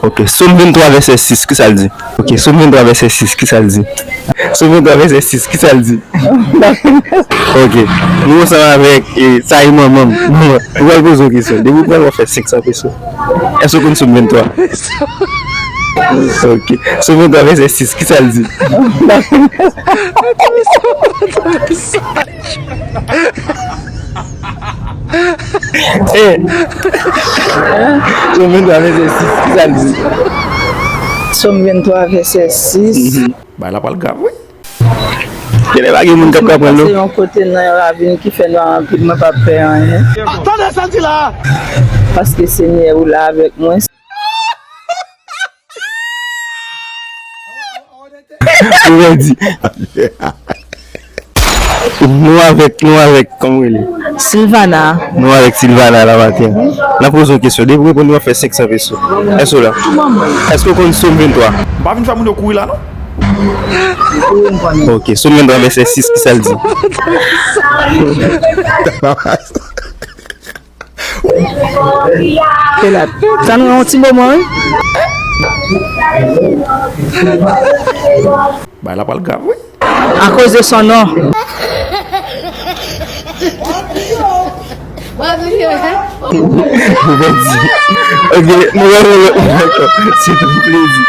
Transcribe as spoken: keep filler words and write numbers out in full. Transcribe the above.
Ok, Sòm venntwa vèsè sis, ki sa l di? Ok, Sòm venntwa vèsè sis, ki sa l di? Sòm venntwa vèsè sis, ki sa l di? Ok, nou ansanm avèk, e, sa e manman m. Manman, nou pral poze w kesyon. Depi w pran w ap fè senk san peso. Èske w konn Sòm venntwa? Ok, Sòm venntwa vèsè sis, ki sa l di? Eh! Sòm venntwa vèsè sis, ki sa l di? Sòm venntwa vèsè sis. Bay la pral grav, wi. Genlè pa gen moun k ap konprann, non? Pase yon kote nan yon ravin ki fè nwa anpil, mwen p ap pè anyen. Tande sa l di la! Paske Senyè ou la avèk mwen. Ou pèdi. Nou avèk, nou avèk, kòman w rele? Silvana. Nou avèk Silvana la maten. N ap poze w kesyon. Depi w reponn, w ap fè senk san peso. Èske w la? Èske w konn Sòm venntwa? M pa vin fè moun yo kouri la, non. Ok, Sòm venntwa vèsè sis, ki sa l di? Sa nou yon ti moman, wi. Bay la pral grav, wi. Akoz de son non. Ou pèdi. Ok, nou wè lòt moun ankò. Se pou plezi.